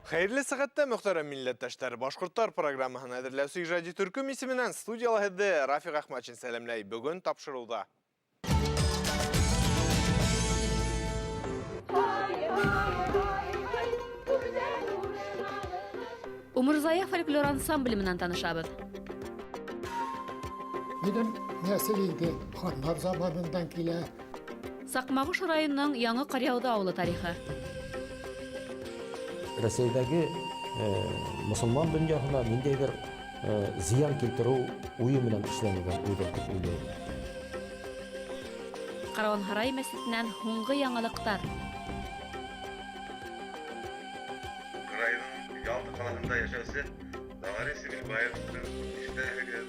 Хәйерле сәғәттә, мөхтәрәм милләттәштәр! Башҡорттар программаһын әҙерләүсе ижади төркөм исеменән студияла һеҙҙе Рафиҡ Әхмәтшин сәләмләй. Бөгөн тапшырыуҙа. Умырзая фольклор ансамбле менән танышабыҙ. Минем нәсел инде ханнар заманындан килә. Саҡмағош районының Яңы Ҡаръяуҙы ауылы тарихы. Рәсәйҙәге мосолман донъяһына ниндәйҙер зыян килтереү уйы менән эшләнелгән уйҙыр тип уйлайым. Караванһарай мәсетенән һуңғы яңылыҡтар. Районның Ялта ҡалаһында йәшәүсе Дагари Сибилбаевты ишетәһегеҙ.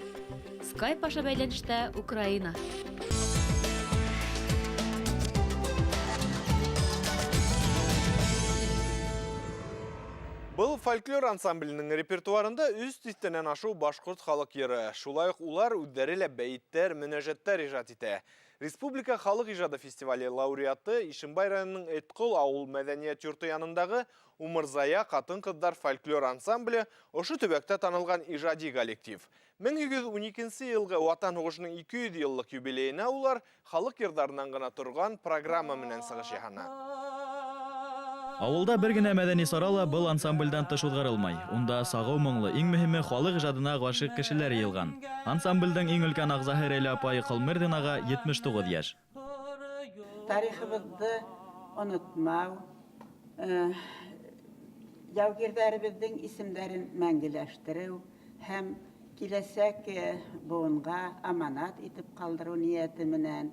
Скайп аша бәйләнештә Украина. Был фольклор ансамбленең репертуарында өс тиҫтәнән ашыу башҡорт халыҡ йыры. Шулай уҡ улар үҙҙәре лә бәйеттәр, мөнәжәттәр ижад итә. Республика халыҡ ижады фестивале лауреаты Ишембай районының Этҡол ауыл мәҙәниәт йорто янындағы Умырзая ҡатын-ҡыҙҙар фольклор ансамбле ошо төбәктә танылған ижади коллектив. 1812 йылғы Ватан һуғышының 200 йыллыҡ юбилейына улар халыҡ йырҙарынан ғына торған программа менән сығыш яһаны. Ауылда бер генә мәҙәни сара ла был ансамблдән тыш уҙғарылмай. Унда сағыу моңло, иң мөһиме халыҡ ижадына ғашиҡ кешеләр йыйылған. Ансамблдең иң өлкән ағзаһы Рәйлә апай Ҡолмерҙинаға 79 йәш. Тарихыбыҙҙы онотмау, яугирҙәребеҙҙең исемдәрен мәңгеләштереү һәм киләсәк быуынға аманат итеп ҡалдырыу ниәте менән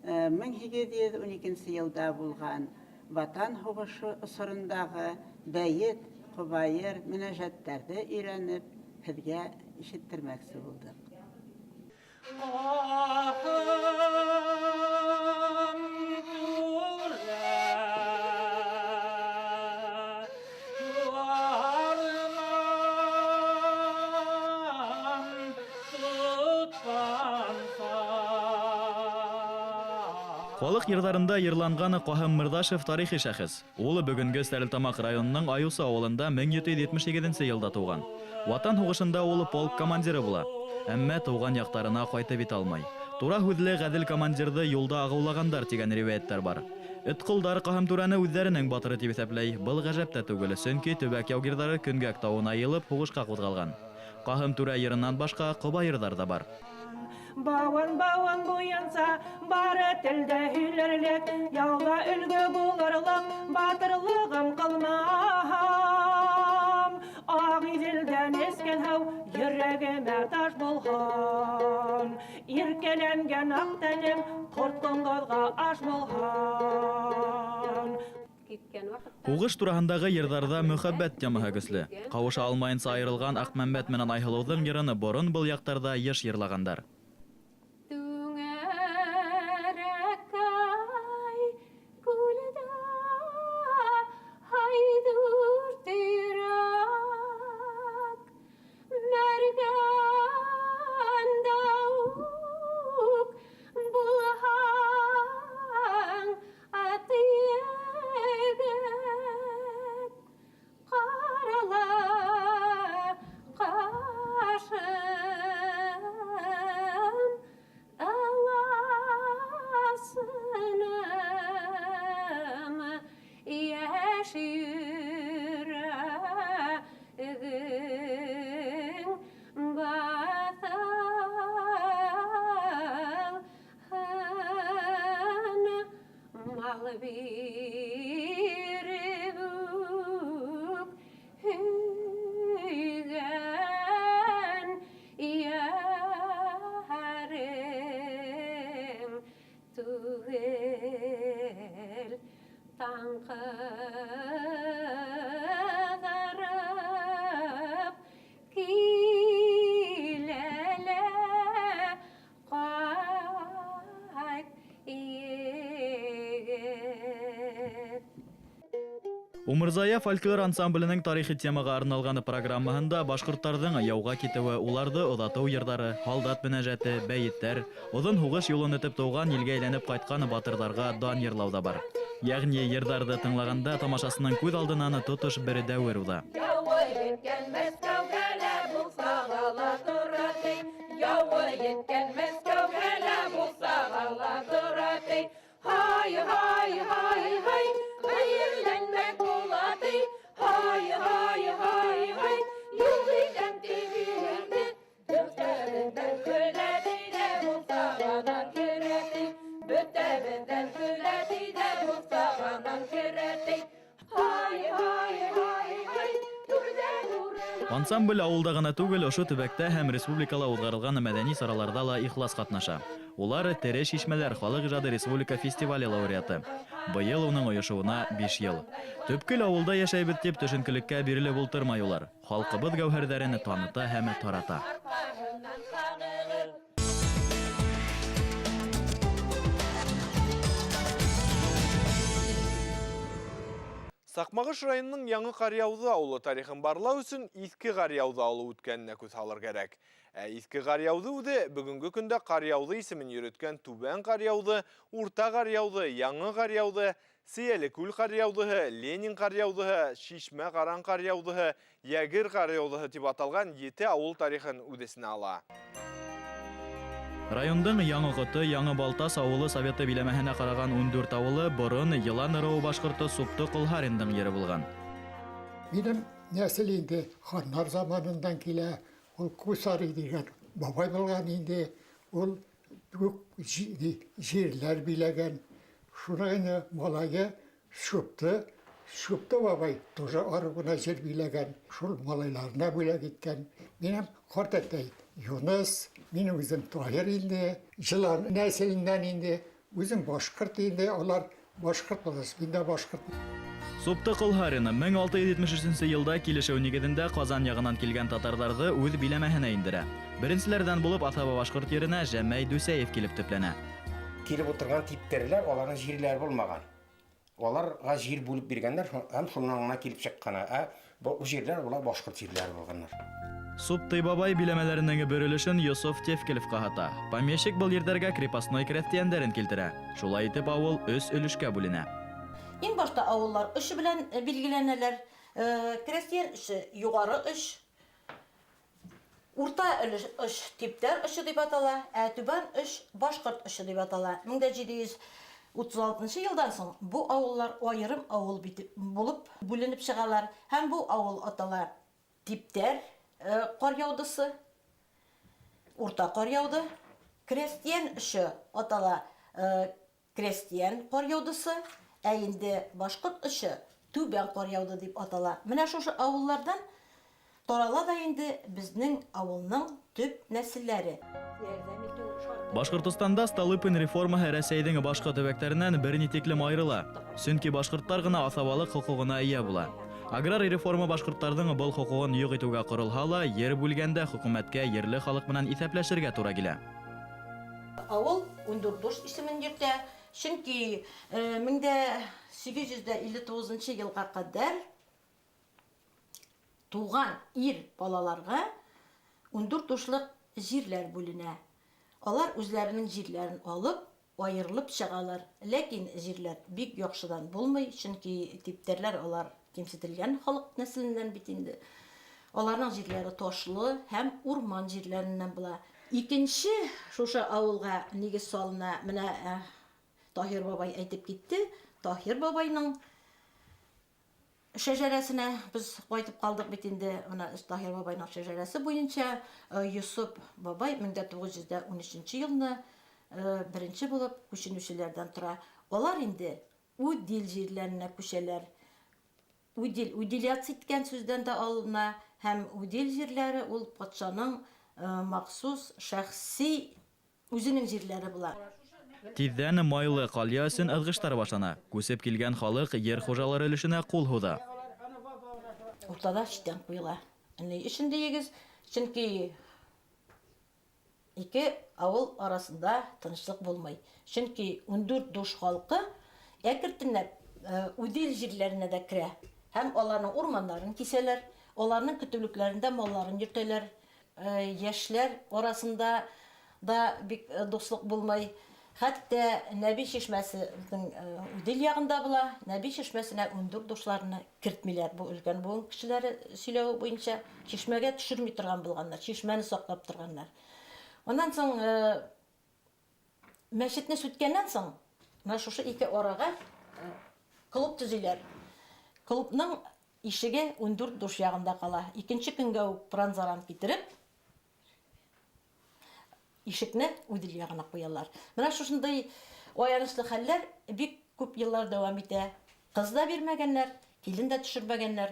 1812 йылда булған Ватан һуғышы осорондағы бәйет, ҡобайыр, мөнәжәттәрҙе өйрәнеп, һеҙгә ишеттермәксе булдыҡ. Халыҡ йырҙарында йырланған Ҡаһым Мырҙашев тарихи шәхес. Ул бөгөнгө Стәрлетамаҡ районының Аюсы ауылында 1778 йылда тыуған. Ватан һуғышында ул полк командиры була. Әммә тыуған яҡтарына ҡайтып етә алмай. Тура һүҙле ғәҙел командирҙы юлда ағыулағандар тигән риүәйәттәр бар. Этҡолдар Ҡаһым түрәне үҙҙәренең батыры тип иҫәпләй. Был ғәжәп тә түгел, сөнки төбәк яугирҙары Көнгәк тауына йыйылып һуғышҡа ҡуҙғалған. Ҡаһым түрә йырынан башҡа ҡобайырҙар ҙа бар. Бауын-бауын буйынса бары телдә һөйләрлек, яуға өлгө булырлыҡ батырлығым ҡылмаһам. Ағиҙелдән эскән һыу йөрәгемә таш булһын, иркәләнгән аҡ тәнем ҡорт ҡоңғоҙға аш булһын. Һуғыш тураһындағы йырҙарҙа мөхәббәт темаһы көслө. Ҡауыша алмайынса айырылған Аҡмәмбәт менән Айһылыуҙың йырын борон был яҡтарҙа йыш йырлағандар. Умырзая фольклор ансамбленең тарихи темаға арналған программаһында башҡорттарҙың яуға китеүе, уларҙы оҙатыу йырҙары, һалдат мөнәжәте, бәйеттәр, оҙон һуғыш юлын үтеп тыуған илгә әйләнеп ҡайтҡан батырҙарға дан йырлау ҙа бар. Ягъни йырҙарҙы тыңлағанда тамашасының күҙ алдынан тотош бер дәүер уҙа. Яуы еткән Мәскәүгә лә булса ла тора ти. Яуы еткән Мәскәүгә лә булса ла тора ти. Һай, һай, һай, һай, ғәйерләнмәк була ти. Һай, һай, һай, һай, юҡ итәм тип илеңде. Бөтәбеҙҙән көлә ти ҙә бусағанан керә ти. Бөтәбеҙҙән көлә ти ҙә бусағанан керә ти. Һай, һай, һай, һай, түрҙән урын. Ансамбль ауылда ғына түгел, ошо төбәктә һәм республикала уҙғарылған мәҙәни сараларҙа ла ихлас ҡатнаша. Улар «Тере шишмәләр» халыҡ ижады республика фестивале лауреаты. Быйыл уның ойошоуына 5 йыл. Төпкөл ауылда йәшәйбеҙ тип төшөнкөлөккә бирелеп ултырмай улар. Халҡыбыҙ гәүһәрҙәрен таныта һәм тарата. Арҡаһынан ҡағығыҙ. Саҡмағош районының Яңы Ҡаръяуҙы ауылы тарихын барлау өсөн Иҫке Ҡаръяуҙы ауылы үткәненә күҙ һалыр кәрәк. Ә Иҫке Ҡаръяуҙы үҙе бөгөнгө көндә Ҡаръяуҙы исемен йөрөткән Түбән Ҡаръяуҙы, Урта Ҡаръяуҙы, Яңы Ҡаръяуҙы, Сейәлекүл Ҡаръяуҙыһы, Ленин Ҡаръяуҙыһы, Шишмә Ҡаран Ҡаръяуҙыһы, Йәгер Ҡаръяуҙыһы тип аталған 7 ауыл тарихын үҙ эсенә ала. Райондың Яңы Ҡото, Яңы Балтас ауылы советы биләмәһенә ҡараған 14 ауылы борон Йылан ырыуы башҡорто Супты Ҡолһариндың ере булған. Минең нәҫел инде ханнар заманынан килә. Ул Кусари дигән бабай булған инде. Ул күп җирләр биләгән. Шуның инде малайы Шупты. Шупты бабай тоже ары гына җир биләгән. Шул малайларына бүләк иткән. Минем картәтәй Юныс, минем үзем Таһир инде, Йылан нәселеннән инде, үзем башҡорт инде, алар башҡорт булғас, мин дә башҡорт. Супты Ҡолһарина 1673 йылда килешеү нигеҙендә Ҡазан яғынан килгән татарҙарҙы үҙ биләмәһенә индерә. Беренселәрҙән булып Аҫаба башҡорт еренә Жәмәй Дүсәев килеп төпләнә. Килеп ултырған типтәреләр, аларның җирләре булмаған. Аларга җир бүлеп биргәннәр һәм шуннан гына килеп чыккан. Ә бу җирләр болар башҡорт җирләре булганнар. Супты бабай биләмәләренең бер өлөшөн Йософ Тевкелевҡа һата. Помещик был ерҙәргә крепостной крәҫтиәндәрен килтерә. Шулай итеп ауыл 3 өлөшкә бүленә. Иң башта ауыллар өшө белән билгеләнәләр. Крәҫтиән өшө юғары өш, урта өлөш өш типтәр өшө дип атала, ә түбән өш башҡорт өшө дип атала. 1736 йылдан һуң бу ауыллар айырым ауыл булып бүленеп сығалар һәм бу ауыл атала типтәр Ҡаръяуҙысы, урта Ҡаръяуҙы, крәҫтиән өшө атала крәҫтиән Ҡаръяуҙысы, ә инде башҡорт өшө Түбән Ҡаръяуҙы тип атала. Менә шушы ауылларҙан тарала да инде беҙҙең ауылның төп нәҫелләре. Башҡортостанда Столыпин реформаһы Рәсәйҙең башҡа төбәктәренән бер ни тиклем айырыла. Сөнки башҡорттар ғына аҫабалыҡ хоҡуғына эйә була. Аграр реформа башҡорттарҙың был хоҡуғын юҡ итеүгә ҡоролһа ла, ер бүлгәндә хөкүмәткә ерле халыҡ менән иҫәпләшергә тура килә. Ауыл 14 исемен йөртә, сөнки 1859 йылға ҡәҙәр туған ир балаларға 14 ушлыҡ җирләр бүленә. Алар үзләренең җирләрен алып, айырылып чыгалар. Ләкин җирләр бик яхшыдан булмый, чөнки типтәрләр алар кимсетелгән халык нәселеннән бит инде. Аларның җирләре ташлы һәм урман җирләреннән була. Икенче шушы авылга нигез салына, менә Таһир бабай әйтеп китте. Таһир бабайның шәжәрәсенә без кайтып калдык бит инде. Менә Таһир бабайның шәжәрәсе буенча Йосоп бабай 1913 елны беренче булып күченүчеләрдән тора. Алар инде Удил җирләренә күчәләр. Удил, уделяться иткән сүздән дә алына, һәм удил җирләре ул патшаның махсус шәхси үзенең җирләре була. Тиҙҙән майлы ҡалъя өсөн ыҙғыштар башлана. Күсеп килгән халыҡ ер хужалары өлөшөнә ҡул һуҙа. Уртала читән ҡуйыла. Ни өсөн дейегеҙ? Сөнки ике ауыл арасында тыныслыҡ булмай. Сөнки 14 душ халҡы әкертенләп удил җирләренә дә керә. Һәм аларның урманнарын кисәләр, аларның көтөүлекләрендә малларын йөртәләр. Йәшләр арасында да бик дуҫлыҡ булмай. Хәтта Нәби чишмәсе безнең Удел ягында була. Нәби чишмәсенә ундүрт душларны кертмиләр. Бу өлкән буын кешеләре сөйләве буенча чишмәгә төшерми торган булганнар, чишмәне саклап торганнар. Аннан соң мәчетне сүткәннән соң, менә шушы ике арага клуб төзиләр. Клубның ишеге ундүрт душ ягында кала. Икенче көнгә үк пыран-заран китереп, ишекне Удел ягына куялар. Менә шушындый аянычлы хәлләр бик күп еллар дәвам итә. Кыз да бирмәгәннәр, килен дә төшермәгәннәр.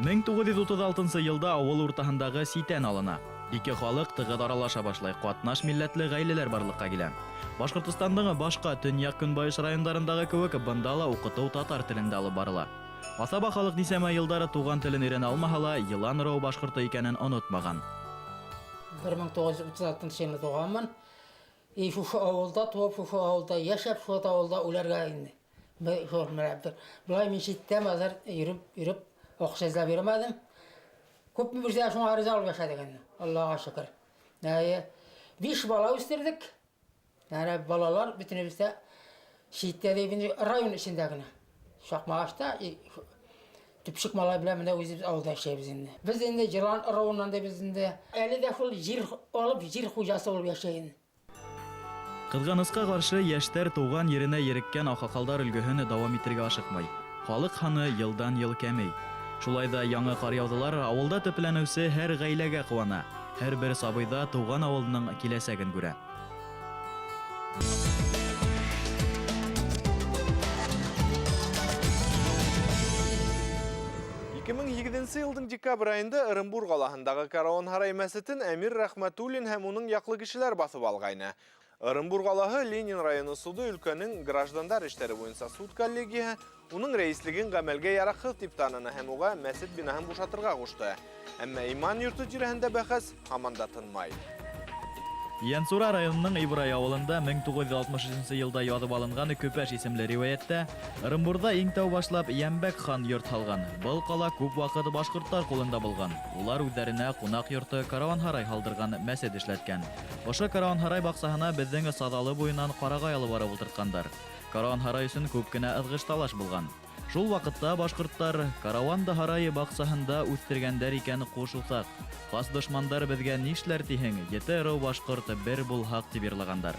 1936 елда авыл уртаһындагы ситән алына. Ике халык тыгыз аралаша башлай, катнаш милләтле гаиләләр барлыкка килә. Башкортостандың башка төньяк-көнбайыш райондарындагы кебек, бында ла укытыу татар телендә алып барыла. Асаба халык нисәмә елдары туган телен өйрәнә алмаһа ла, елан ыруы башкорты икәнен онытмаган. 1936 елны туганмын. И шушы авылда туып, шушы авылда яшәп, шушы авылда үләргә инде. Болай мин читтә мазар йөреп, йөреп, акча эзләп йөрмәдем. Күпме бирсә, шуңа риза булып яшәдек инде. Аллага шөкер. Әйе. Биш бала үстердек. Әнә балалар бөтенебез дә читтә дип инде район эчендә генә. Чакмагашта төпчек малай белән менә үзебез авылда яшәйбез инде. Без инде Җылан ыруыннан да без инде әле дә шул җир алып, җир хуҗасы булып яшәйбез. Кызганыска каршы, яшьтәр туган еренә ереккән аксакалдар өлгеһен дәвам итергә ашыкмый. Халык һаны елдан-ел кәми. Шулай да яңы каръяудылар авылда төпләнүсе һәр гаиләгә куана. Һәрбер сабыйда туган авылының киләсәген күрә. 2007 елдың декабрь айында Ырымбур қалаһындағы Караван-Һарай мәсетен Әмир Рәхмәтуллин һәм уның яҡлы кешеләр баҫып алғайны. Ырымбур ҡалаһы Ленин районы суды өлкәнең граждандар эштәре буйынса суд коллегияһы уның рәислеген ғәмәлгә яраҡһыҙ тип таныны һәм уға мәсет бинаһын бушатырға ҡушты. Әммә иман йорто тирәһендә бәхәс һаман да тынмай. Янсура районының Ибрай авылында 1963 елда язып алынган Көпәш исемле риваяттә Ырымбурда иң тәү башлап Ямбәк хан йорт һалган. Был ҡала күп ваҡыт башҡорттар ҡулында булған. Улар үҙҙәренә ҡунаҡ йорто Караван-һарай һалдырған, мәсет эшләткән. Ошо Караван-һарай баҡсаһына беҙҙең Саҙалы буйынан ҡарағай алып барып ултыртҡандар. Караван-һарай өсөн күп кенә ыҙғыш-талаш булған. Шул ваҡытта башҡорттар Караван да һарайы баҡсаһында үҫтергәндәр икән ҡуш уҫаҡ. Хас дошмандар беҙгә нишләр тиһең, ете ырыу башҡорт бер булһаҡ тип йырлағандар.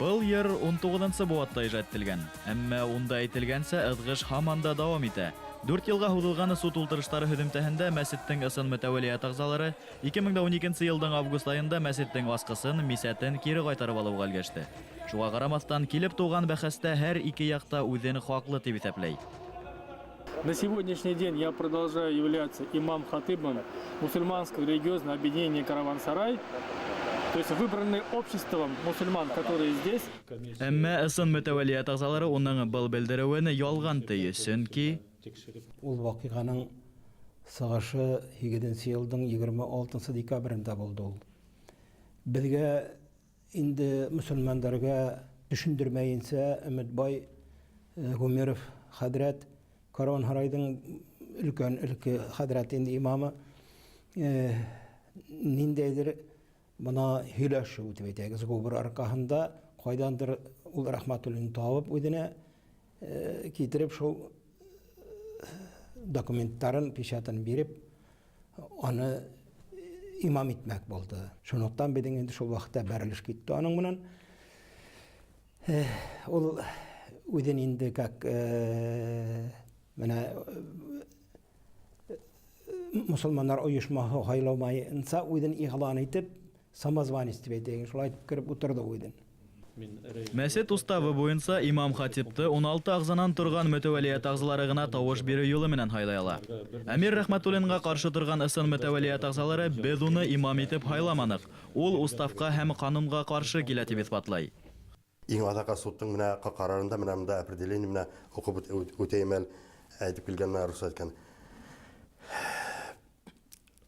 Был йыр 19-нсы быуатта ижад ителгән. Әммә унда әйтелгәнсә, ыҙғыш һаман да дауам итә. 4 йылға һуҙылған суд ултырыштары һөҙөмтәһендә мәсеттең ысын мөтәүәлиәт ағзалары 2012 йылдың август айында мәсеттең асҡысын, мисәтен кире ҡайтарып алыуға өлгәште. Шуға ҡарамаҫтан, килеп тыуған бәхәстә һәр ике яҡта үҙен хаҡлы тип иҫәпләй. На сегодняшний день я продолжаю являться имам-хатыбом мусульманского религиозного объединения «Караван-Сарай», то есть выбранный обществом мусульман, которые здесь. Әммә ысын мөтәүәлиәт ағзалары уның был белдереүен ялған ти, сөнки Ул ваҡиғаның сығышы һигеҙенсе йылдың егерме алтынсы декабрендә булды ул. Беҙгә инде мөселмандарға төшөндөрмәйенсә Өмөтбай Гумеров хәҙрәт Караван-һарайҙың өлкән өлкө хәҙрәт инде имамы, ниндәйҙер бына һөйләшеү тип әйтәйек, сговор арҡаһында ҡайҙандыр ул Рәхмәтуллин табып үҙенә китереп шул документтарын, печатын биреп, аны имам итмәк булды. Шунлыҡтан беҙҙең инде шул ваҡытта бәрелеш китте аның менән. Ул үҙен инде как менә мосолмандар ойошмаһы һайлаумайынса үҙен иғлан итеп, самозванец тип әйтәйек, шулай итеп кереп ултырҙы үҙен. Мәсет уставы буйынса имам хатипты 16 ағзанан торған мөтәүәлиәт ағзалары ғына тауыш биреү юлы менән һайлай ала. Әмир Рәхмәтуллинға ҡаршы торған ысын мөтәүәлиәт ағзалары беҙ уны имам итеп һайламаныҡ. Ул уставҡа һәм ҡанунға ҡаршы килә тип иҫбатлай. Иң аҙаҡҡа судтың менә ҡарарында менә мында определение менә уҡып үтәйем әле, әйтеп килгәненә рөхсәт иткән.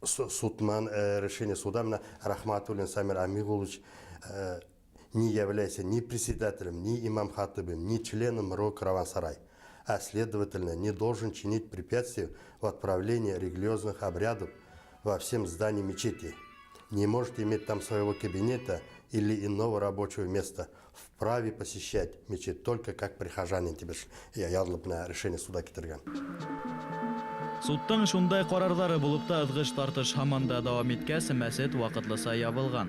Судман решение суда менә Рахматуллин Самир Амигулович не является ни председателем, ни имам-хатыбом, ни членом РО «Караван-Сарай», а следовательно не должен чинить препятствий в отправлении религиозных обрядов во всем здании мечети. не может иметь там своего кабинета или иного рабочего места, вправе посещать мечеть только как прихожанин дип яҙылып менә решение суда китергән. Судтың шундай ҡарарҙары булып та ыҙғыш-тартыш һаман да дауам иткәс, мәсет ваҡытлыса ябылған.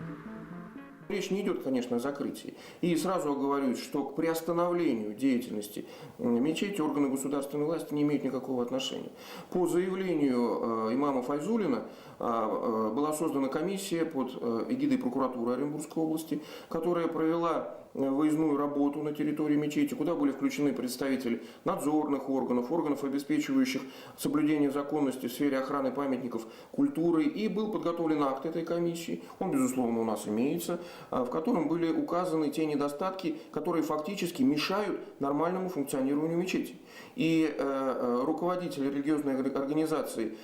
Речь не идет, конечно, о закрытии. И сразу оговорюсь, что к приостановлению деятельности мечети органы государственной власти не имеют никакого отношения. По заявлению имама Файзулина была создана комиссия под эгидой прокуратуры Оренбургской области, которая провела выездную работу на территории мечети, куда были включены представители надзорных органов, органов, обеспечивающих соблюдение законности в сфере охраны памятников культуры. И был подготовлен акт этой комиссии, он, безусловно, у нас имеется, в котором были указаны те недостатки, которые фактически мешают нормальному функционированию мечети. И руководитель религиозной организации,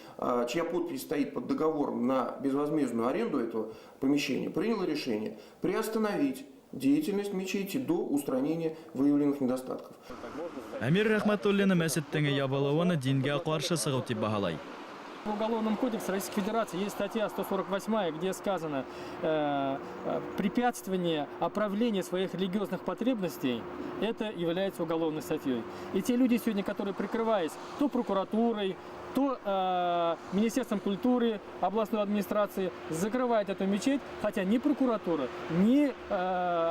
чья подпись стоит под договором на безвозмездную аренду этого помещения, принял решение приостановить деятельность мечети до устранения выявленных недостатков. Әмир Рәхмәтуллин мәсеттең ябылыуын дингә ҡаршы сығыу тип баһалай. В Уголовном кодексе Российской Федерации есть статья 148, где сказано препятствование оправлению своих религиозных потребностей, это является уголовной статьей. И те люди сегодня, которые, прикрываясь то прокуратурой, то Министерством культуры, областной администрации, закрывают эту мечеть, хотя ни прокуратура, ни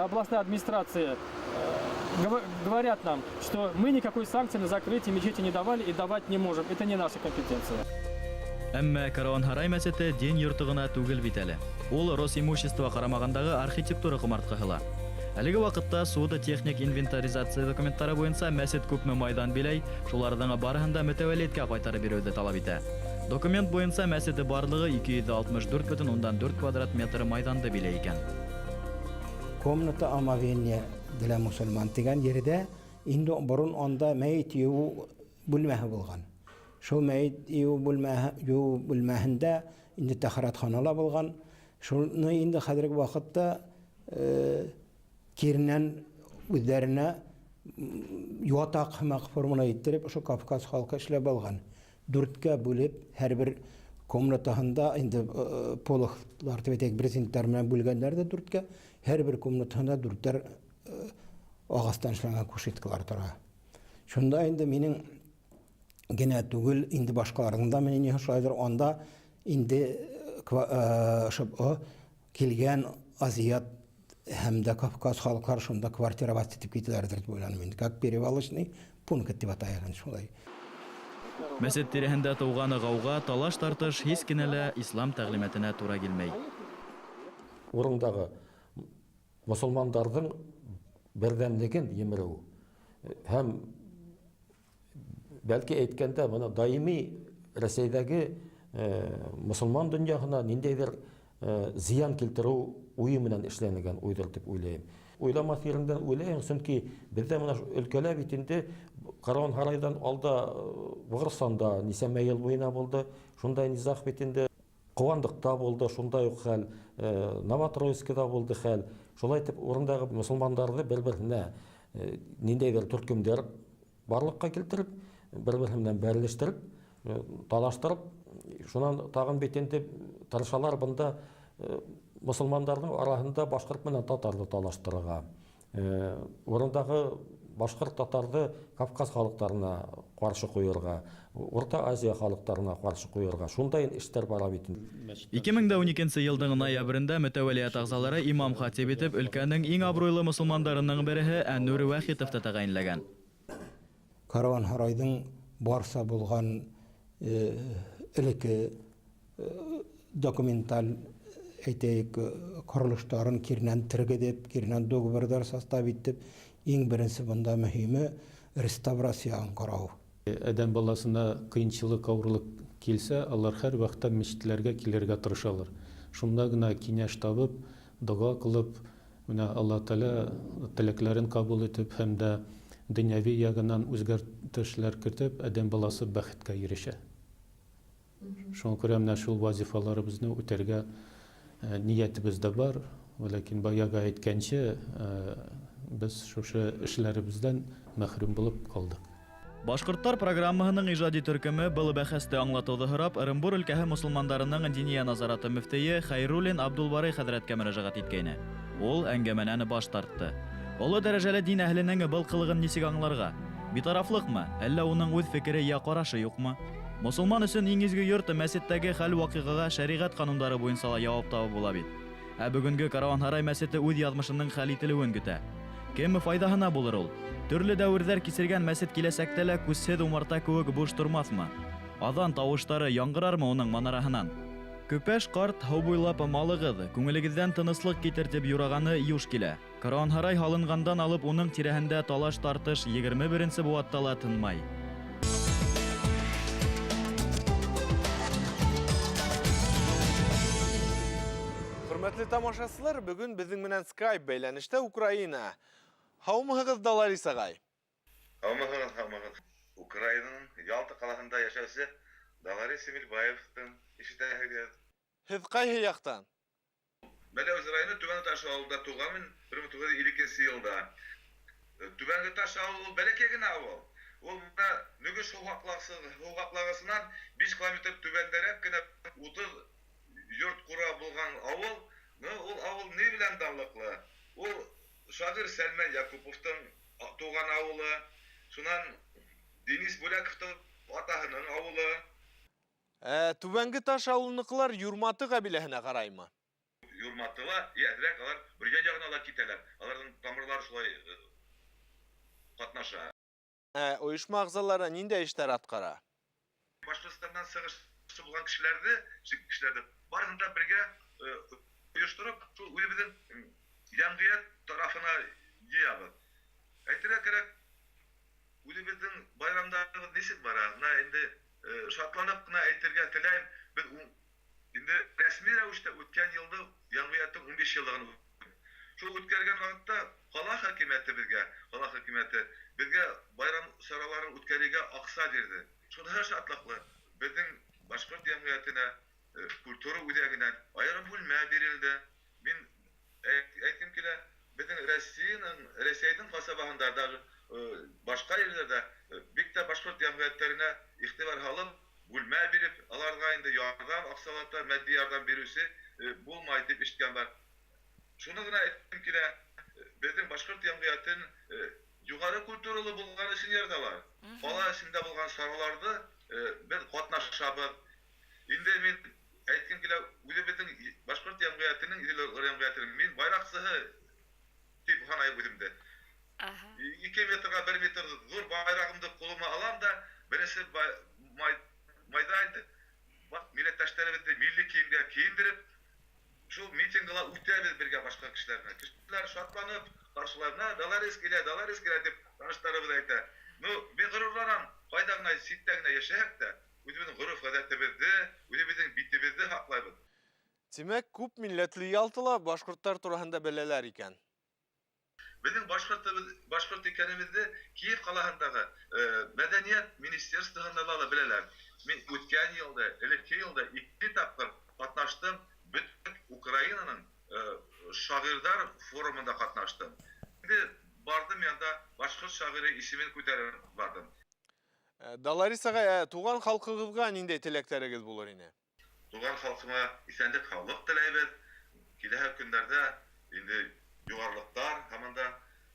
областная администрация говорят нам, что мы никакой санкции на закрытие мечети не давали и давать не можем. Это не наша компетенция. Әммә Караван-Һарай мәсете дин йорто ғына түгел бит әле. Ул Росимущество ҡарамағындағы архитектура ҡомартҡыһы ла. Әлеге ваҡытта судо техник инвентаризация документтары буйынса мәсет күпме майҙан биләй, шуларҙың барыһын да мөтәвәлиәткә ҡайтарып биреүҙе талап итә. Документ буйынса мәсете барлығы 264,4 квадрат метр майҙанды биләй икән. Комната омовения для мусульман тигән ерҙә инде борон анда мәйет йыуыу бүлмәһе булған. Шул мәйет йыуыу бүлмәһе, йыуыу бүлмәһендә инде тәһәрәтхана ла булған. Шуны инде хәҙерге ваҡытта киренән үҙҙәренә ятаҡ һымаҡ формала иттереп, ошо Кавказ халҡы эшләп алған. Дүрткә бүлеп, һәр бер комнатаһында инде полохлар дип әйтәйек, брезенттар менән бүлгәннәр дә дүрткә, һәр бер комнатаһында дүрттәр ағастан эшләнгән кушеткалар тора. Шунда инде минең генә түгел, инде башҡаларҙың да мнение шулайҙыр, анда инде ошо килгән азиат һәм дә Кавказ халыҡлары шунда квартировать итеп китәләрҙер тип уйланым инде. Как перевалочный пункт тип атайыҡ инде шулай. Мәсет тирәһендә тыуған ғауға, талаш-тартыш һис кенә лә ислам тәғлимәтенә тура килмәй. Урындағы мосолмандарҙың берҙәмлеген емереү һәм бәлки әйткәндә бына даими Рәсәйҙәге мосолман донъяһына ниндәйҙер зыян килтереү уйы менән эшләнелгән уйҙыр тип уйлайым. Уйламаҫ ереңдән уйлайым, сөнки беҙҙә бына өлкәлә бит инде Караван-Һарайҙан алда Башҡортостанда нисәмә йыл буйына булды, шундай низах бит инде Ҡыуандыҡта булды, шундай уҡ хәл, Новотроицкиҙа булды хәл. Шулай итеп урындағы мосолмандарҙы бер-береһенә ниндәйҙер төркөмдәр барлыҡҡа килтереп, бер-береһе менән бәрелештереп, талаштырып, шунан тағын бит инде тырышалар бында мосолмандарҙың араһында башҡорт менән татарҙы талаштырырға. Урындағы башҡорт татарҙы Кавказ халыҡтарына ҡаршы ҡуйырға, Урта Азия халыҡтарына ҡаршы ҡуйырға. Шундай эштәр бара бит инде. 2012 йылдың ноябрендә мөтәвәлиәт ағзалары имам хатип итеп өлкәнең иң абруйлы мосолмандарының береһе Әнүр Вәхитовты тәғәйенләгән. Караван-Һарайҙың барса булған элекке документаль әйтәйек ҡоролоштарын киренән тергеҙеп, киренән договорҙар состав итеп, иң беренсе бында мөһиме реставрацияны ҡарау. Әҙәм баласына ҡыйынсылыҡ, ауырлыҡ килсә, алар һәр ваҡытта мәсетләргә килергә тырышалар. Шунда ғына киңәш табып, доға ҡылып, менә Алла Тәғәлә теләкләрен ҡабул итеп һәм дә донъяви яғынан үҙгәрештәр кертеп, әҙәм баласы бәхеткә ирешә. Шуңа күрә менә шул вазифаларыбыҙны үтәргә ниәтебеҙ ҙә бар, ләкин баяғы әйткәнсә, беҙ шушы эшләребеҙҙән мәхрүм булып ҡалдыҡ. Башҡорттар программаһының ижади төркөмө был бәхәсте аңлатыуҙы һорап Ырымбур өлкәһе мосолмандарының диния назараты мөфтөйө Хәйруллин Абдулбарый хәҙрәткә мөрәжәғәт иткәйне. Ул әңгәмәнән баш тартты. Оло дәрәжәле дин әһленең был ҡылығын нисек аңларға? Битарафлыҡмы, әллә уның үҙ фекере йә ҡарашы юҡмы? Мосолман өсөн иң изге йорт мәсеттәге хәл-ваҡиғаға шәриғәт ҡанундары буйынса ла яуап табып була бит. Ә бөгөнгө Караванһарай мәсете үҙ яҙмышының хәл ителеүен көтә. Кем файҙаһына булыр ул? Төрлө дәүерҙәр кисергән мәсет киләсәктә лә күсһеҙ умарта кеүек буш тормаҫмы? Аҙан тауыштары яңғырармы уның манараһынан? Көпәш ҡарт һыу буйлап малығыҙ, күңелегеҙҙән тыныслыҡ китер тип юрағаны юш килә. Караванһарай һалынғандан алып уның тирәһендә талаш-тартыш 21-нсе быуатта ла тынмай. Хөрмәтле тамашасылар, бөгөн беҙҙең менән Skype бәйләнештә Украина. Һаумыһығыҙ, Даларис ағай? Һаумыһығыҙ, һаумыһығыҙ. Украинаның Ялта ҡалаһында йәшәүсе Даларис Емелбаевтың ишетәһегеҙ. Һеҙ ҡайһы яҡтан? Мәләүез районы Түбән Таш ауылында тыуғанмын 1952 йылда. Түбәнге Таш ауылы бәләкәй генә ауыл. Ул бына Нөгөш һыуһаҡлағысынан 5 километр түбәндәрәк кенә 30 йорт ҡура булған ауыл. Ул ауыл ни белән данлыҡлы? Ул шағир Сәлмән Якуповтың тыуған ауылы, шунан Денис Бүләковтың атаһының ауылы. Түбәнге Таш ауылыныҡылар Юрматы ҡәбиләһенә ҡараймы? Юрматыла, әҙерәк алар Бөрйән яғына ла китәләр. Аларҙың тамырлары шулай ҡатнаша. Ойошма ағзалары ниндәй эштәр атҡара? Башҡортостандан сығышы булған кешеләрҙе барыһын да бергә ойоштороп, шул үҙебеҙҙең йәмғиәт тарафына йыябыҙ. Әйтергә кәрәк, үҙебеҙҙең байрамдарыбыҙ нисек бара? Бына инде шатланып ҡына әйтергә теләйем, беҙ инде рәсми рәүештә үткән йылды йәмғиәттең 15 йыллығын шул үткәргән ваҡытта ҡала хакимиәте беҙгә байрам сараларын үткәрергә аҡса бирҙе. Шуныһы шатлыҡлы, беҙҙең башҡорт йәмғиәтенә культура үҙәгенән айырым бүлмә бирелде. Мин әйткем килә, беҙҙең Рәсәйҙең ҡасабаһында даже башҡа ерҙәрҙә бик тә башҡорт йәмғиәттәренә иғтибар һалып, бүлмә биреп, аларға инде ярҙам, аҡсалата матди ярҙам биреүсе булмай тип ишеткән бар. Шуны ғына әйткем килә, беҙҙең башҡорт йәмғиәтен юғары культуралы булған өсөн яраталар. Ҡала эсендә булған сараларҙы беҙ ҡатнашабыҙ. Инде мин әйткем килә, үҙебеҙҙең башҡорт йәмғиәтенең, Иҙел йәмғиәтенең мин байраҡсыһы тип һанайым үҙемде. 2 метрға 1 метр ҙур байрағымды ҡулыма алам да, беренсе майҙа инде милләттәштәребеҙҙе милли кейемгә кейендереп, шул митингыла үтәбеҙ бергә башҡа кешеләр менән. Кешеләр шатланып ҡаршылай, бына Даларис килә, Даларис килә тип таныштарыбыҙ әйтә. Ну, мин ғорурланам, ҡайҙа ғына ситтә генә йәшәһәк тә, үҙебеҙҙең ғөрөф-ғәҙәтебеҙҙе, үҙебеҙҙең битебеҙҙе һаҡлайбыҙ. Тимәк, күп милләтле Ялтала башҡорттар тураһында беләләр икән. Беҙҙең башҡорт икәнебеҙҙе Киев ҡалаһындағы мәҙәниәт министерствоһында ла беләләр. Мин үткән йылда, элекке йылда 2 тапҡыр ҡатнаштым, бөтөн Украинаның шағирҙар форумында ҡатнаштым. Инде барҙым янда башҡорт шағиры исемен күтәреп барҙым. Даларис ағай, туған халҡығыҙға ниндәй теләктәрегеҙ булыр ине? Туған халҡыма иҫәнлек, һаулыҡ теләйбеҙ. Киләһе көндәрҙә инде юғарылыҡтар һаман да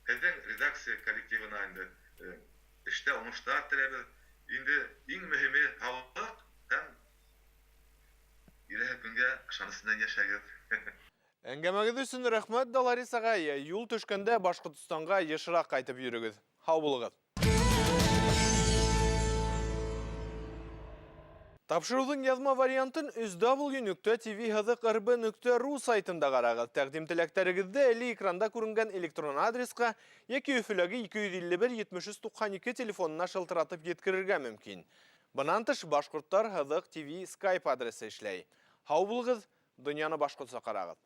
һеҙҙең редакция коллективына инде эштә уңыштар теләйбеҙ. Инде иң мөһиме һаулыҡ һәм киләһе көнгә ышаныс менән йәшәгеҙ. Әңгәмәгеҙ өсөн рәхмәт, Даларис ағай. Юл төшкәндә Башҡортостанға йышыраҡ ҡайтып йөрөгөҙ. Һау булығыҙ. Тапшырыуҙың яҙма вариантын өс дабл ю нөктә ти ви һыҙыҡ эр бэ нөктә ру сайтында ҡарағыҙ. Тәҡдим теләктәрегеҙҙе әле экранда күренгән электрон адресҡа йәки Өфөләге 251 73 92 телефонына шылтыратып еткерергә мөмкин. Бынан тыш Башҡорттар һыҙыҡ ти ви скайп адресы эшләй. Һау булығыҙ, донъяны башҡортса ҡарағыҙ.